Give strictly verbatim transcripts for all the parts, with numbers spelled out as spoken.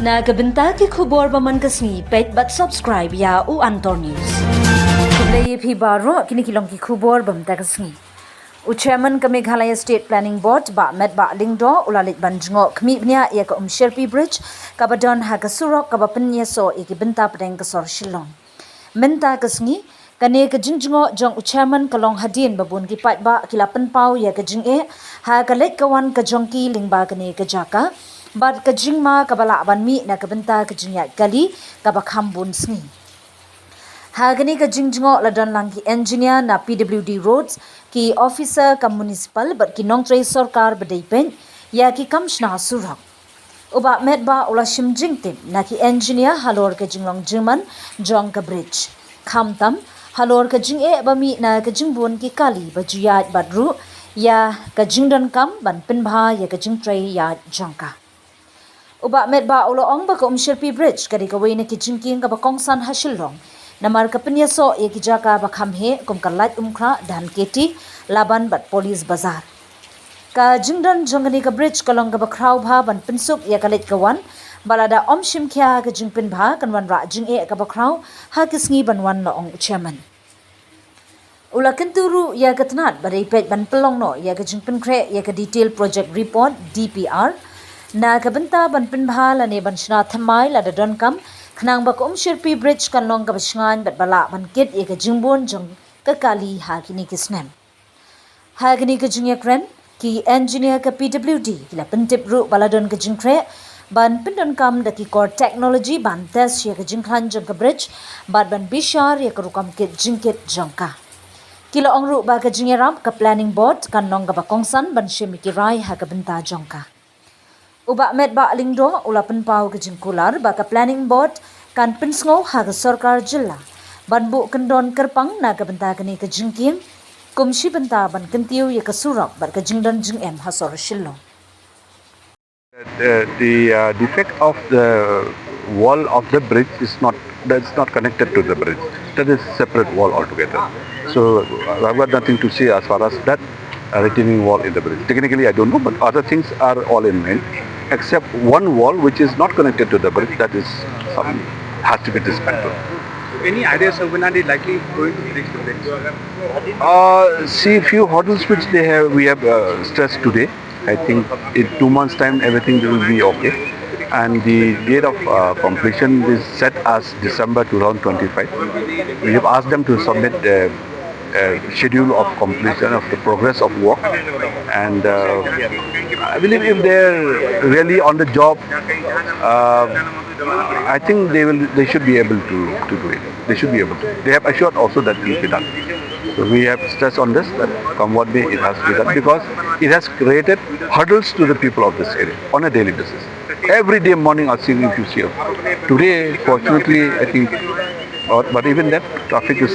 Na ka bynta ki khubor ba man ka sngi, peit bad subscribe ïa u Antor News. Khublei ïa phi baroh, kine ki long ki khubor ba man ka sngi. U Chairman ka Meghalaya State Planning Board, Bah Metbah Lyngdoh, u la leit ban jngoh khmih bniah ïa ka Umshyrpi Bridge, kaba don ha ka surok kaba pynïasoh ïa ki bynta pdeng ka sor Shillong. Mynta ka sngi, kane ka jingjngoh jong u Chairman ka long hadien ba bun ki paidbah ki la pynpaw ïa ka jingeh ha ka leit ka wan ka jong ki lyngba kane ka jaka, bad ka jingma kaba lah ban mih na ka bynta ka jingïaid kali kaba kham bun sngi. Ha kane ka jingjngoh la don lang ki engineer na P W D Roads, ki officer ka municipal bad ki nongtrei sorkar ba dei peit ïa ki kam shna surok. U Bah Metbah u la shim jingtip na ki engineer halor ka jinglong jingman jong ka bridge, khamtam halor ka jingeh ba mih na ka jingbun ki kali ba ju ïaid bad ruh ïa ka jingdonkam ban pynbha ïa ka jingtrei ïaid jong ka. U Bah Metbah u la ong ba ka Umshyrpi Bridge ka dei kawei na ki jingkieng kaba kongsan ha Shillong, namar ka pynïasoh ïa ki jaka ba kham heh kum ka Laitumkhrah, Dhankheti, Laban bad Police Bazar. Ka jingdon jong kane ka bridge ka long kaba khraw bha ban pynsuk ïa ka leit ka wan, bad lada ym shim khia ka jingpynbha kan wanrah jingeh kaba khraw ha ki sngi ban wan, la ong u Chairman. U la kyntu ruh ïa ka tnat ba dei peit ban pynlong noh ïa ka jingpynkhreh ïa ka Detailed Project Report, D P R, na ka bynta ban pynbha lane ban shna thymmai lada donkam, khnang ba ka Umshyrpi Bridge kan long kaba shngaiñ bad ba lah ban kit ïa ka jingbun jong ka kali ha kine ki snem. Ha kane ka jingïakren, ki engineer ka P W D ki la pyntip ruh ba la don ka jingkhreh ban pyndonkam da ki kor technology ban test ïa ka jingkhlaiñ jong ka bridge bad ban bishar ïa ka rukom kit jingkit jong ka. Ki la ong ruh ba ka jingïarap ka Planning Board kan long kaba kongsan ban shim ïa ki rai ha ka bynta jong ka. U Bah Metbah Lyngdoh u la pynpaw ka jingkular ba ka Planning Board kan pynsngew ha ka sorkar jylla ban buh kyndon kyrpang na ka bynta kane ka jingkieng, kum shi bynta ban kyntiew ïa ka surok bad ka jingdon jingem ha sor Shillong. The, the uh, defect of the wall of the bridge is not, that's not connected to the bridge. That is separate wall altogether. So uh, I've got nothing to say as far as that uh, retaining wall in the bridge. Technically, I don't know, but other things are all in line, except one wall which is not connected to the bridge. That is some, has to be dismantled. Any idea, sir, when are they likely going to finish the bridge? Uh, see, few hurdles which they have, we have uh, stressed today. I think in two months' time, everything will be okay. And the date of uh, completion is set as December two thousand twenty-five. We have asked them to submit the uh, schedule of completion of the progress of work. And uh, I believe if they're really on the job, uh, I think they will. They should be able to, to do it. They should be able to. They have assured also that it will be done. So we have stressed on this that come what may, it has to be done because it has created hurdles to the people of this area on a daily basis. Every day morning, I see, if you see. Today, fortunately, I think, but, but even that traffic is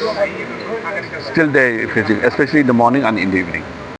still there facing, especially in the morning and in the evening.